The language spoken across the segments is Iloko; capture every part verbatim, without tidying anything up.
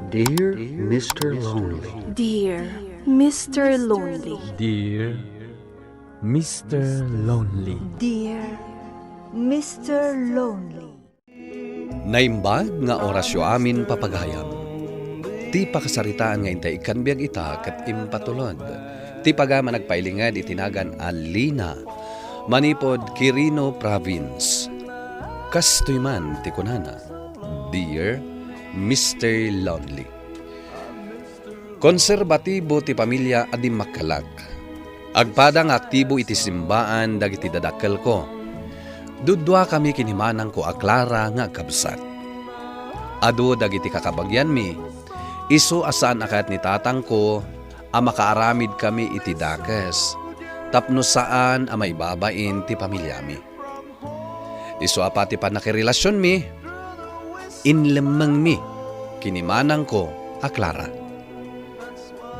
Dear Mister Lonely. Dear Mister Lonely. Dear Mister Lonely. Dear Mister Lonely. Naimbag nga orasyo amin, papagayam. Ti pakasaritaan nga intay ikkan biag ita ket impatulod ti pagayam a nagpailinged iti nagan a Lina manipud Quirino Province. Kastoy man ti kunana, Dear Mister Lonely. Konserbatibo ti pamilia a dimmakkelak. Agpada nga aktibo iti simbaan dagiti dadakkelko. Duduakami ken ni manangko a Clara nga agkabsat. Adu dagiti kakabagianmi, isu a saan a kayat ni tatangko a makaaramidkami iti dakes tapno saan a maibabain ti pamiliami. Isu a pati pannakirelasionmi, inlemmengmi ken ni manangko a Clara.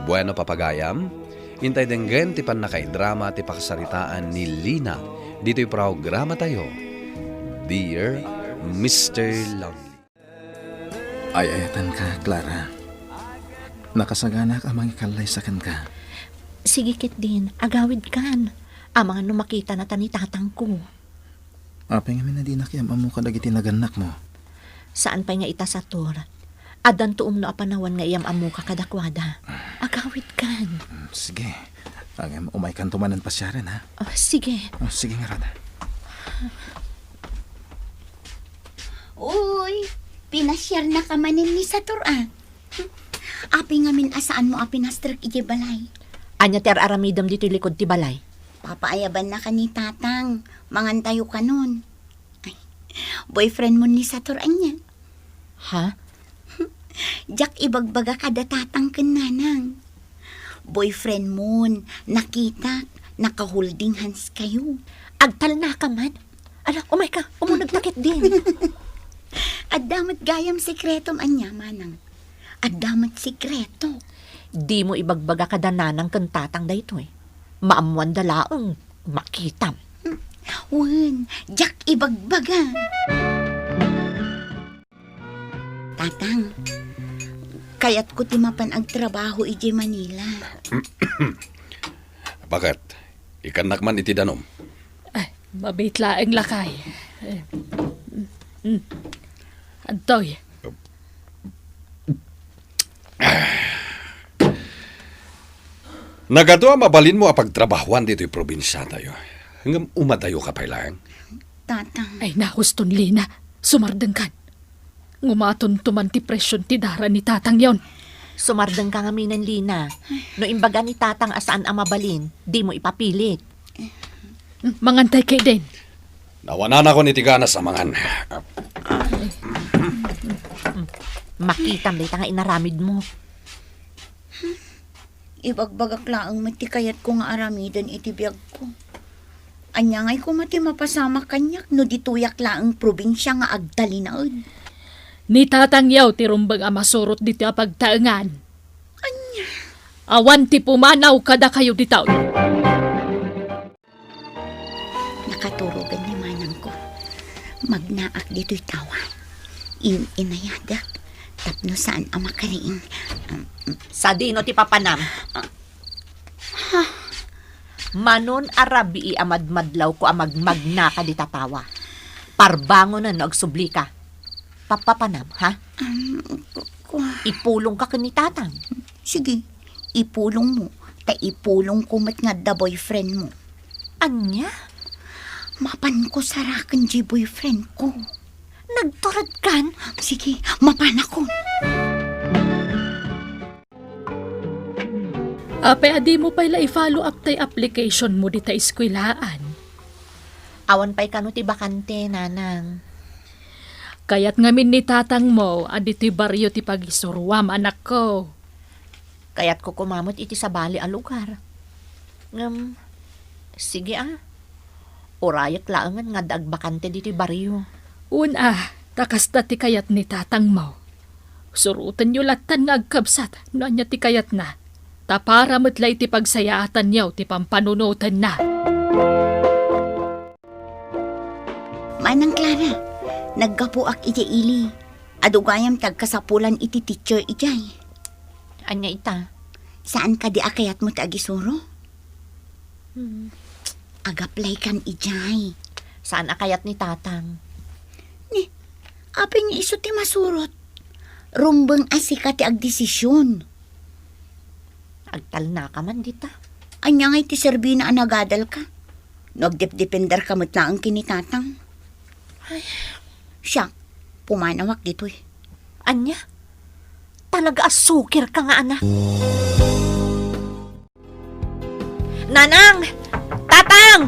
Bueno, papagayam, intay denggen ti pannakaidrama ti pakasaritaan ni Lina ditoy programatayo, Dear Mister Lonely. Ay-ayatenka, Clara. Nakasaganak a mangikallay sa kenka. Sige ketdin, agawidkan. Amangan no makitanata ni tatangko. Apay ngamin a dinak iam-ammo kadagiti nagannakmo? Saan pay nga ita, Sator. Addanto umno a panawan nga iam-ammoka kadakuada. Agawidkan. Mm, sige. Ngem umaykanto manen pasiaren, ha? Oh, sige. Oh, sige ngarud. Uy, pinasiarnaka manen ni Sator, a. Apay ngamin a saanmo a pinastrek idiay balay? Ania ti ar-aramidem ditoy likud ti balay? Papaayabannaka ni tatang. Mangantayo kanon. Ay, boyfriendmo ni Sator ania? Ha? Diak ibagbaga kada tatang ken nanang. Boyfriendmon, nakitak, naka-holding hands kayo. Agtalnaka man. Ala, umayka, umunegta ketdin. Adda met gayam sekretom ania, manang. Adda met sekreto. Dimo ibagbaga kada nanang ken tatang daytoy. Maammoanda laeng, makitam. Wen, diak ibagbaga. Tatang, kayatko ti mapan agtrabaho idiay Manila. Baket? Ikkannak man iti danum. Ay, mabiit laeng, lakay. Eh, mm, mm. Adtoy. Nagadu a mabalinmo a pagtrabahoan ditoy probinsiatayo. Ngem umadayoka pay laeng. Tatang. Ay, nahuston, Lina. Sumardengkan. Ngumatonto man ti presion ti dara ni tatangyon. Sumardengka ngamin, Lina. No imbaga ni tatang a saan a mabalin, dimo ipapilit. Mangantay ketdin. Nawananakon iti ganas a mangan. Makitam dayta nga inaramidmo. Ibagbagak laeng met ti kayatko nga aramiden iti biagko. Ania ngay koma ti mapasamak kaniak no ditoyak laeng probinsia nga agtalinaed? Ni tatangyaw ti rumbeng a masurot ditoy a pagtaengan. Ania? Awan ti pumanaw kadakayo ditoy. Nakaturogen ni manangko. Magnaak ditoy tawa. In-inayadak tapno saan a makariing. Um, um. Sadino ti papanam? Ah, ha? Manon a rabii a madmadlawko a magmagnaka dita tawa. Parbangonen no agsublika. Papapanam, ha? Um, ku-, ku- Ipulongka ken ni tatang. Sige, ipulongmo, ta ipulongko met nga adda boyfriendmo. Ania? Mapanko saraken diay boyfriendko. Nagturedkan? Sige, mapanakon. Apay a dimo pay la i-follow up tay applicationmo dita eskuelaan? Awan pay kano ti bakante, nanang. Kayat ngamin ni tatangmo a ditoy barrio ti pagisuroam, anakko. Kayatko koma met iti sabali a lugar. Ngem, sige a. Urayek laengen nga adda agbakante ditoy barrio. Wen a, ta kasta ti kayat ni tatangmo. Surotenyo lattan nga agkabsat no ania ti kayatna. Ta para met la iti pagsayaatanyo ti pampanunotenna. Manang Clara, naggapuak idiay ili. Adu gayam ti agkasapulan iti teacher idiay. Ania ita? Saan kadi a kayatmo ti agisuro? Hmm. Ag-applykan idiay. Saan a kayat ni Tatang? Ni, apay nga isu ti masurot? Rumbeng a sika ti agdesisyon. Agtalnaka man dita. Ania ngay ti serbina a nagadalka? No agdepdependerka met laeng ken ni Tatang. Ay. Siak, pumanawak ditoy. Ania? Talaga a sukirka nga anak. Nanang! Tatang!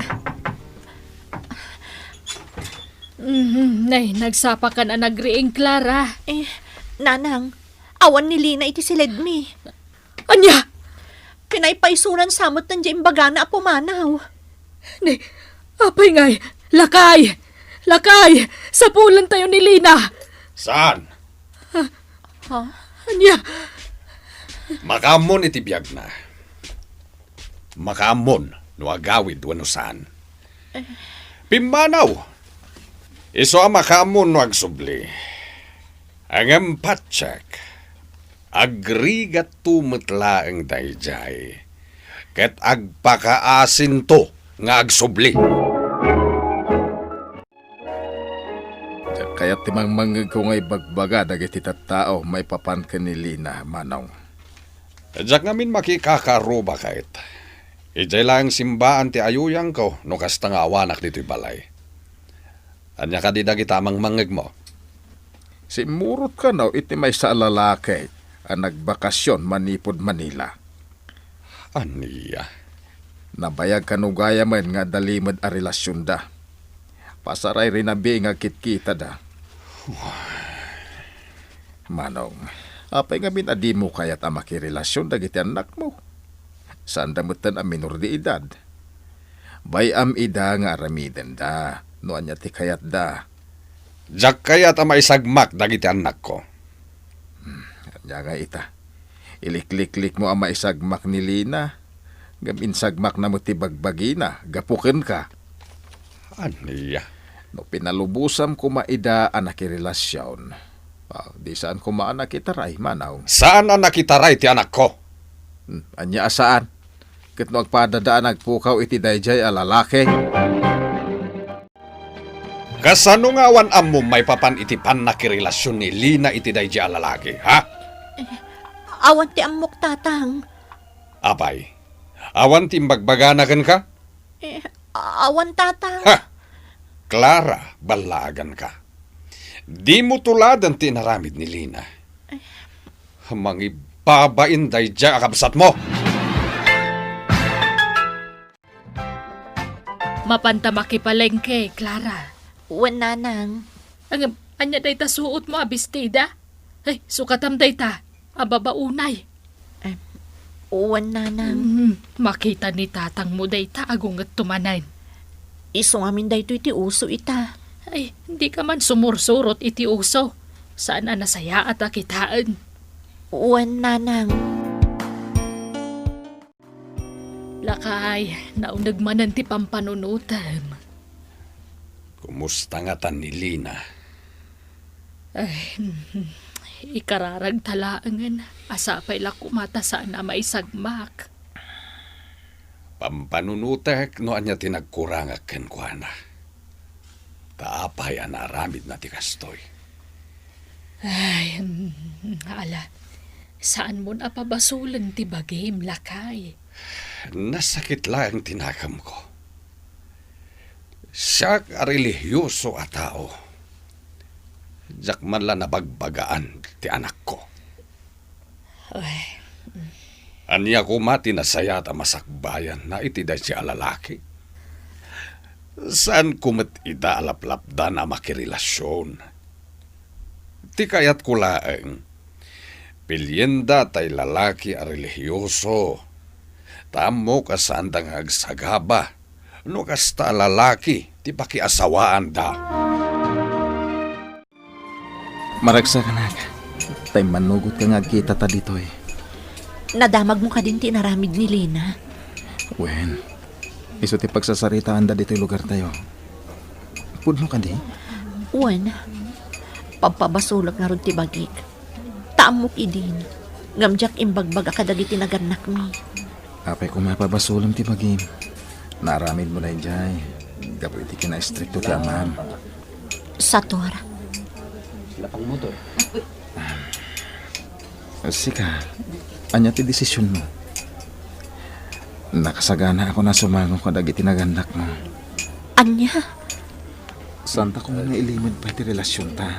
Mhm, nay, nagsapakan a nagriing, Clara. Eh, Nanang, awan ni Lina iti siledmi. Ania? Pinaypaysunan sa met diay imbagana a pumanaw. Ni, apay ngay, lakay! Lakay! Sapulantayo ni Lina! Saan? Ha? Ania? Makaammon iti biagna. Makaammon no agawid wenno saan. Pimmanaw! Isu a makaammon no agsubli. Ngem patiek, agrigatto met laeng daydiay, ket agpakaasinto nga agsubli. Diak kayat ti mangmangngegko nga ibagbaga dagiti tattao maipapan ken ni Lina, Manong. Diak ngamin makikakaruba, ket idiay laeng simbaan ti ayuyangko no kasta nga awanak ditoy balay. Ania kadi dagita a mangmangngegmo? Simmurot kano iti maysa a lalaki a nagbakasyon manipud Manila. Ania? Nabayag kano gayamen nga adda limed a relasionda. Pasarayrennabi nga agkitkitada. Manong, apay ngamin a dimo kayat a makirelasion dagiti annakmo? Saanda metten a minor de edad. Bay-am ida nga aramidenda no ania ti kayatda. Diak kayat a maisagmak dagiti annakko. Hmm, ania nga ita? Ilikliklikmo a maisagmak ni Lina, ngem insagmakna met ti bagbagina gapu kenka. Ania? No pinalubosam koma ida a nakirelasion, ah, di saan koma a nakitaray, Manong. Saan a nakitaray ti anakko. Hmm, ania a saan? Ket no agpadada a nagpukaw iti daydiay a lalaki? Kasano nga awan ammom maipapan iti pannakirelasion ni Lina iti daydiay a lalaki, ha? Eh, awan ti ammok, Tatang. Apay, awan ti imbagbagana kenka? Eh, awan, Tatang. Ha! Clara, ballaaganka. Dimo tuladen ti inaramid ni Lina. Mangibbabain daydiay a kabsatmo! Mapanta makipalengke, Clara. Wen, Nanang. Ngem, ania dayta suotmo a bestida? Ay, sukatam dayta. Ababa unay. Eh, wen, Nanang. Hmm, makita ni tatangmo dayta, agungetto manen. Isu ngamin daytoy ti uso ita. Ay, dika man sumursurot iti uso. Saan a nasayaat a kitaen. Wen, Nanang. Lakay, nauneg manen ti pampanunotem. Kumusta ngata ni Lina? Ay, ikararagta laengen a sapay la koma ta saan a maisagmak. Pampanunotek no ania ti nagkurangak kenkuana. Ta apay a naaramidna ti kastoy? Ay, mm, ala, saanmon a pabasolen ti bagim, lakay. Nasakit laeng ti nakemko. Siak a relihioso a tao. Diak man la nabagbagaan ti anakko. Ay. Ania koma ti nasayaat a masakbayanna iti daydiay a lalaki? Saanko met ida a laplapdan a makirelasion. Ti kayatko laeng, pilienda tay lalaki a relihioso. Ta ammok a saanda nga agsagaba no kasta a lalaki ti pakiasawaanda. Maragsak, anak. Ta immanugotka nga agkitata ditoy. Nadamagmo kadin ti inaramid ni Lina? Wen, isu ti pagsasaritaanda ditoy lugartayo. Pudno kadi? Wen. Pagpabasolek ngarud ti bagik. Ta ammok idin, ngem diak imbagbaga kadagiti nagannakmi. Apay koma pabasolem ti bagim. Naaramidmo daydiay gapu iti kinaistrikto ti amam. Sator. Sika, ania ti desisionmo? Nakasaganaak a sumango kadagiti nagannakmo. Ania? Saanta koma nga ilimed pay ti relasionta.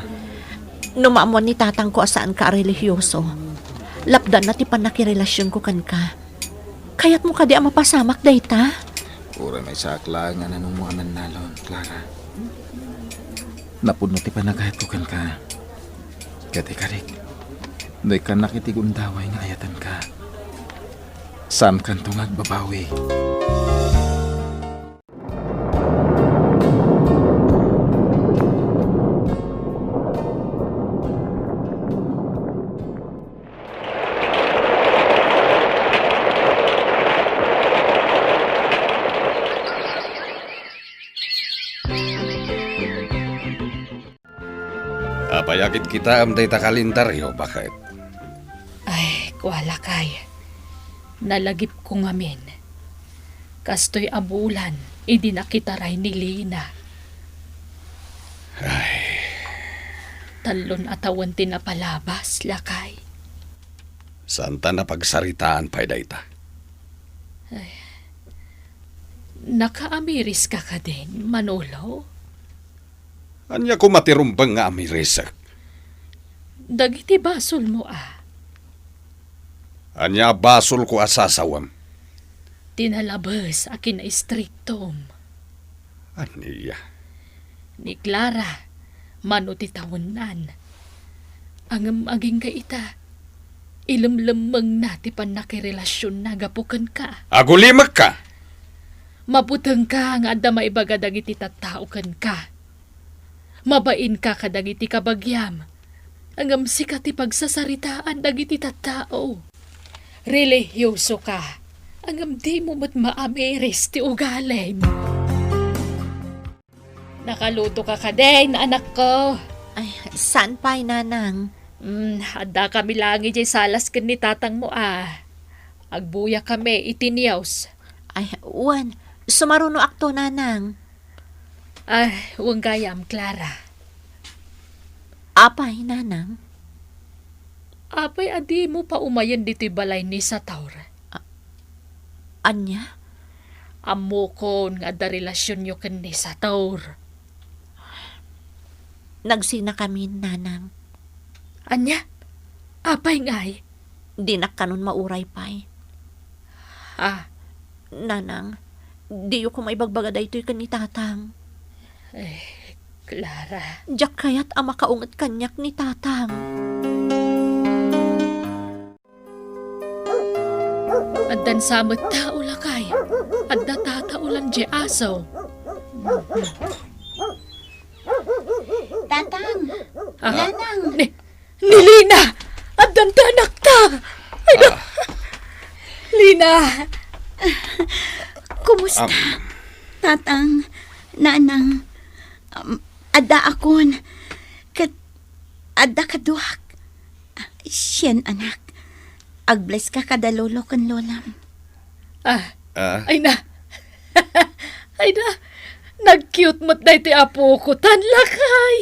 No maammuan ni tatangko a saanka a relihioso, lapdanna ti pannakirelasionko kenka. Kayatmo kadi a mapasamak dayta? Uray maysaak laeng a nanungmo a mannalon, Clara. Napudno ti panagayatko kenka. Ket ikarik, no ikkannak iti gundaway nga ayatenka, saankanto nga agbabawi. Apay a kitkitaem dayta kalendaryo, baket? Ay, kua, lakay. Nalagipko ngamin. Kastoy a bulan idi nakitaray ni Lina. Ay. Tallon a tawen ti napalabas, lakay. Saanta napagsaritaan pay dayta? Ay. Nakaamiriska kadin, Manolo? Ania koma ti rumbeng nga amirisek? Dagiti basolmo a. Ania a basolko a sasawem? Ti nalabes a kinaistriktom. Ania? Ni Clara, mano ti tawennan. Ngem agingga ita, ilemlemmengna ti pannakirelasionna gapu kenka. Agulimekka! Mabutengka nga adda maibaga dagiti tattao kenka. Mabainka kadagiti kabagiam, ngem sika ti pagsasaritaan dagiti tattao. Relihiosoka, ngem dimo met maamiris ti ugalim. Nakalutoka kadin, anakko? Ay, saan pay, nanang. Mm, adda kami laeng idiay salas ken ni tatangmo a. Agbuyakami iti news. Ay, wen, sumarunoakto, nanang. Ay, wen gayam, Clara. Apay, nanang? Apay a dimo paumayen ditoy balay ni Sator? A-, ania? Ammokon nga adda relasionyo ken ni Sator. Nagsinakamin, nanang. Ania? Apay ngay? Dinak kanon mauray pay. Ah. Nanang, diyo koma ibagbaga daytoy ken ni tatang. Eh, Clara. Diak kayat a makaunget kaniak ni tatang. Addan sa met tao, lakay. Adda tataolan diay aso. Tatang! Ah. Nanang! Ni, ni Lina! Addan ta anakta! Ay, na-, Ah. Lina! Kumusta? Am. Tatang, nanang, um, adda akon. Ket adda kaduak. Sien, anak. Agbleska kada lolo ken lolam. Ah. Ah? Ay na. Ay na. Nag-cute met daytoy apoko, tan lakay.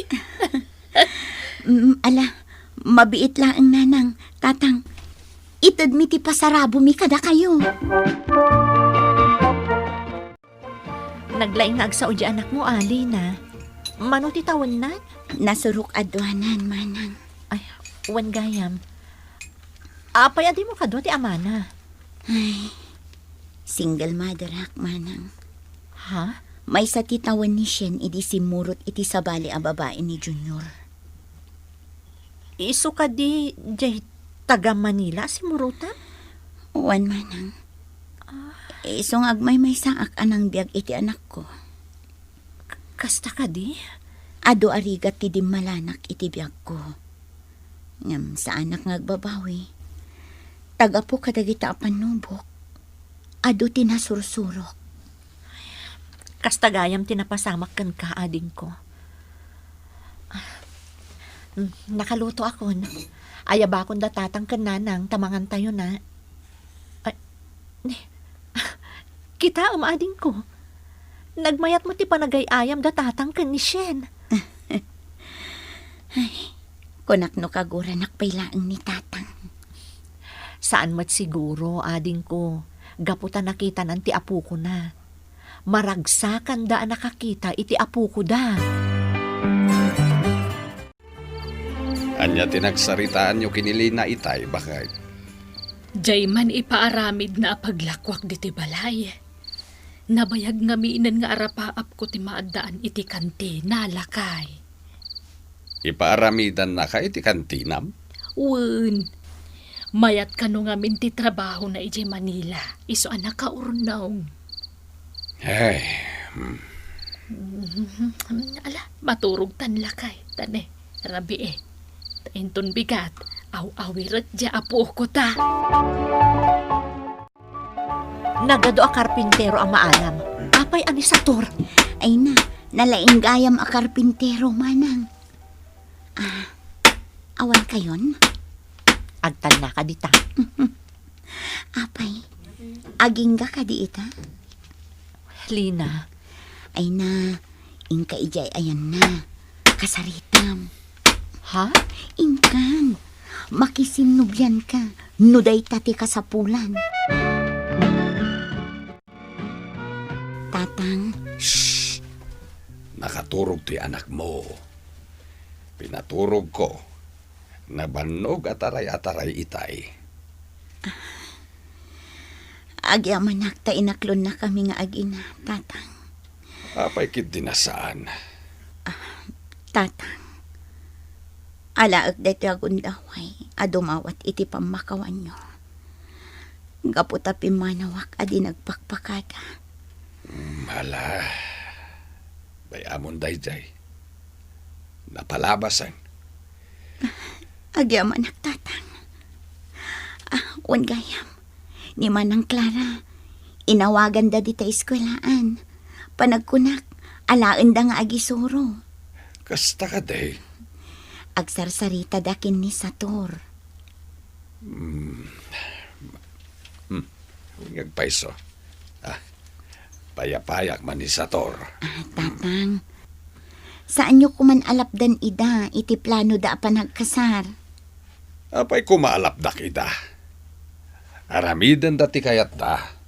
Mm, ala, mabiit laeng, nanang, tatang. Itedmi ti pasarabomi kadakayo. Naglaing nga agsao diay anakmo, Lina. Mano ti tawennan? Nasurok aduanan, manang. Ay, wen gayam. Apay a dimo kadua ti amana? Ay, single mother ak, manang. Ha? Maysa ti tawen ni Shen idi simmurot iti sabali a babai ni Junior. Isu kadi diay taga Manila a simmurotam? Wen, manang. Ah. Isu nga agmaymaysaak a nangbiag iti anakko. K-, kasta kadi? Adu a rigat ti dimmalanak iti biagko. Ngem saanak nga agbabawi. Tagapu kadagita a pannubok. Adu ti nasursurok. Kasta gayam ti napasamak kenka, adingko. Mm, nakalutoakon. Ayabakon da tatang ken nanang ta mangantayona. Ay, ni, kitaem, adingko. Nagmayat met ti panagay-ayam da tatang ken ni Shen. Ay, kunak no kaguranak pay laeng ni tatang. Saan met siguro, adingko, gapu ta nakitanan ti apokona. Maragsakanda a nakakita iti apokoda. Ania ti nagsaritaanyo ken ni Lina itay, baket? Diay man ipaaramidna a paglakuak ditoy balay. Nabayag ngaminen nga arapaapko ti maaddaan iti kantina, lakay. Ipaaramidannaka iti kantinam? Wen. Mayat kano ngamin ti trabahona idiay Manila, isu a nakaurnong. Ay, hmm. Ala, maturogtan, lakay. Ta ne, rabii. Ta inton bigat, aw-awiret diay apokota. Nagadu a karpintero a maalam. Apay a ni Sator? Ay na, nalaing gayam a karpintero, manang. Ah, awan kayon? Agtannaka dita. Apay, agingga kadi ita? Lina. Ay na, inka idiay ayanna. Kasaritam. Ha? Inkan. Makisinnublianka no dayta ti kasapulan. Tatang. Shh! Nakaturog ti anakmo. Pinaturogko. Nabannog a taray-ataray itay. Agyamanak ta inaklonnakami nga agina, Tatang. Apay ketdi a saan? Ah, Tatang, alaek daytoy a gundaway a dumawat iti pammakawanyo. Gapu ta pimmanawak a di nagpakpakada. Mm, ala. Bay-amon daydiay. Napalabasen. Agyamanak, Tatang. Ah, wen gayam, ni Manang Clara, inawaganda dita eskuelaan. Panagkunak, alaenda nga agisuro. Kasta kadi? Agsarsaritada ken ni Sator. Hmm. Hmm. Ngagpayso. Ah, payapayak man ni Sator. Ah, Tatang, saanyo koman alapdan ida iti planoda a panagkasar? Apay koma alapdak ida? Aramidenda ti kayatda.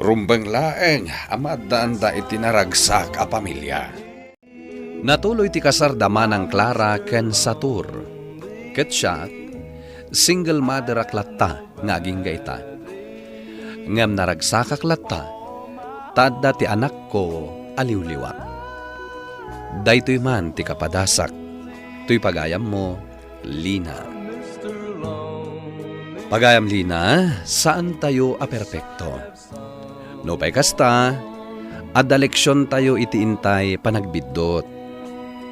Rumbeng laeng a maaddaanda iti naragsak a pamilia. Natuloy ti kasar da Manang Clara ken Sator. Ket siak, single mother ak latta nga agingga ita. Ngem naragsakak latta, ta adda ti anakko a liwliwak. Daytoy man ti kapadasak, toy pagayammo, Lina. Pagayam Lina, saantayo a perpekto. Nupay kasta, adda leksiontayo iti intay panagbiddut.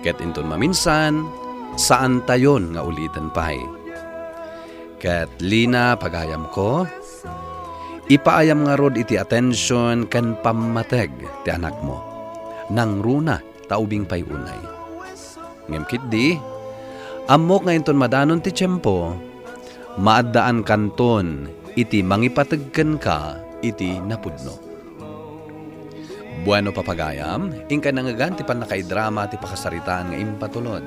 Ket inton maminsan, saantayon nga uliten pay. Ket Lina, pagayamko, ipaayam ngarud iti atension ken pammateg ti anakmo. Nangruna ta ubing pay unay. Ngem ketdi, ammok nga inton madanon ti tiempo, maaddaankanton iti mangipateg kenka iti napudno. Bueno, papagayam, inkay nangngegan ti pannakaidrama ti pakasaritaan nga impatulod.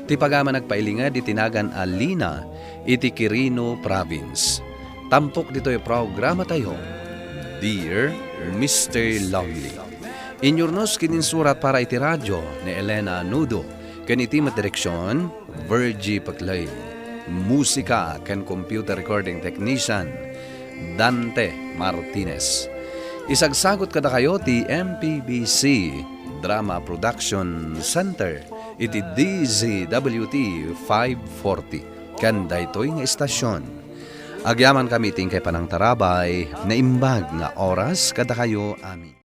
Ti pagayam a nagpailinged iti nagan a Lina iti Quirino Province. Tampok ditoy programatayo, Dear Mister Lonely. Inyurnos ken insurat para iti radio ni Elena Nudo, ken iti met direksion, Virgie Paclay. Musika ken computer recording technician, Dante Martinez. Isagsagut kadakayo ti M P B C Drama Production Center iti D Z W T five forty ken daytoy nga istasion. Agyamankami iti inkay panangtarabay, naimbag nga oras kadakayo amin.